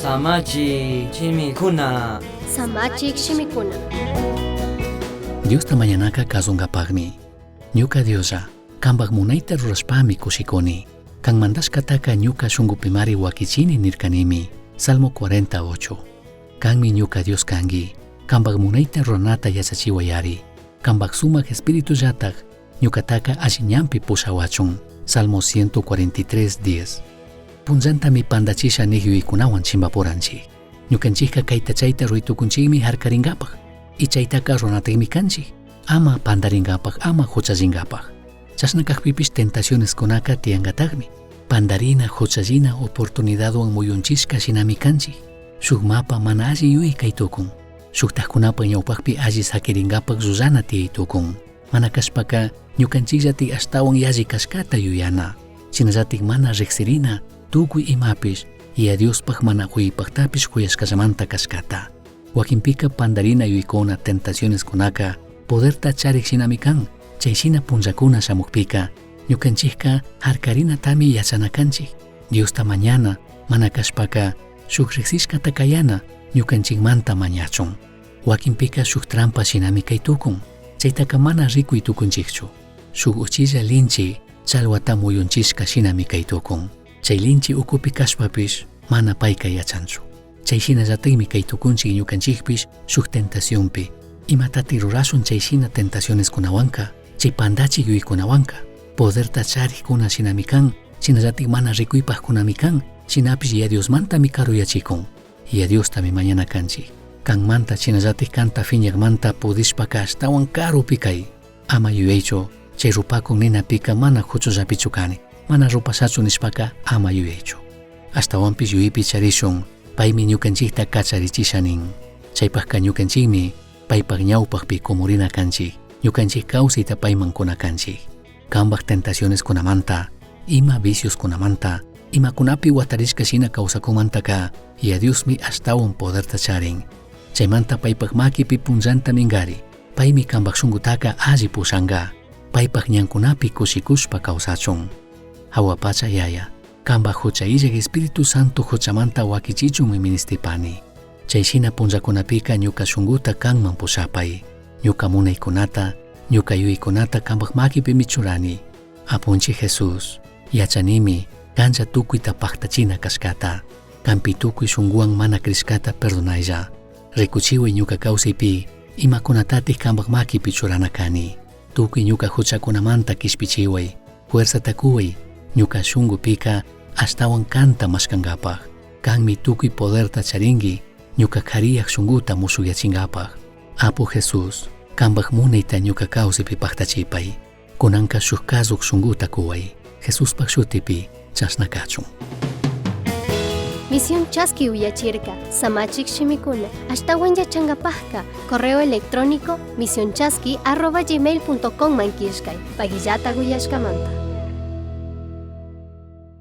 Samachi shimikuna. Samachik shimikuna. Diosta mañanaka kazungapajmi. Ñuka Dioslla, cambaj munaita rurashpami kushikuni. Can mandashcataca ñuca shungupimari huaquichini nircanimi. Salmo 48. Canmi ñuca Dios cangui. Cambaj munaita ruranata yachachihuayari. Cambaj sumaj espíritu llataj ñucataca alli ñanpi pushahuachun. Salmo 143, 10. Punllantami pandachisha nij yuyaykunawan chimbapuranchik. Ñukanchikka kayta chayta ruitukunchikmi harkaringapaj. Y chaytaca runatikmi kanchik. Ama pandaringapaj, ama huchallinkapaj. Chashna kajpipish tentacioneskunaka tiyankatakmi. Pandarina, huchallina oportunidadwan muyunchishka shinami kanchik. Shuk mapa mana alli yuyay kay tukun. Shuktajkunapa ñawpakpi alli sakiringapaj llullana tiyay tukun. Mana kashpaka ñukanchikllatik ashtawan yalli kashkata yuyana. Shinallatik mana riksirina tukuy imapish Yaya Diospaj mana kuyaypaktapish kuyashkallamanta kashkata. Wakinpika pandarina yuyaykuna tentacioneskunaka poderta charik shinami kan. Chay shina punllakuna shamukpika ñukanchikka harkarinatami yachana kanchik. Diosta mañana mana kashpaka shuk riksishkata kayana ñukanchikmanta mañachun. Wakinpika shuk trampa shinami kay tukun. Chaytaka mana rikuy tukunchikchu. Shuk uchilla linchi challwata muyunchishka shinami kay tukun. Chay linchi ukupi kashpapish mana payka yachanchu. Chay shinallatikmi kay tukunchik ñukanchikpish shuk tentacionpi. Imatati rurashun chay shina tentacioneskunawanka, chay pandachik yuyaykunawanka. Poderta charikuna shinami kan, shinallatik mana rikuypajkunami kan, shinapish Yaya Diosmantami karuyachikun. Yaya Diostami mañana kanchik. Kanmanta shinallatik kanta fiñakmanta pudishpaka ashtawan karupi kay. Ama yuyaychu, chay rupakun ninapika mana huchullapichu kani, mana rupashachu nishpaka ama yuyaychu. Ashtawanpish yuyaypi charishun, paymi ñukanchikta kacharichisha nin. Chaypajka ñukanchikmi paypak ñawpakpi kumurina kanchik, ñukanchik kawsayta payman kuna kanchik. Kambaj tentacioneskunamanta, ima vicioskunamanta, imakunapi watarishka shina kawsakumantaka, Yaya Diosmi ashtawan poderta charin. Chaymanta paypak makipi punllanta minkari, paymi kambaj shunkutaka alli pushanka, paypak ñankunapi kushikushpa kawsachun. Jahua pacha Yaya, kambaj hucha illaj Espíritu Santo huchamanta wakichichunmi ministipani. Chay shina punllakunapika ñuka shunkuta kanman pushapay. Ñuka munaykunata, ñuka yuyaykunata kambaj makipimi churani. Apunchik Jesús, yachanimi kanlla tukuyta paktachina kashkata. Kanpi tukuy shunkuwan mana crishkata perdonaylla. Rikuchiway ñuka kawsaypi imakunatatik kambaj makipi churana kani. Tukuy ñuka huchakunamanta kishpichiway, fuerzata kuway, ñuka shunkupika ashtawan kanta mashkankapaj. Kanmi tukuy poderta charinki ñuka kariyaj shunkuta mushukyachinkapak. Apu Jesús, kambaj munayta ñuka kawsaypi paktachipay. Kunanka shuk kazuk shunkuta kuway. Jesuspaj shutipi chashna kachun. Misión Chaski uyachirka, Samachik shimikuna, ashtawan yachangapajka, correo electrónico misionchaski@gmail.com man killkay, pagillata uyashkamanta.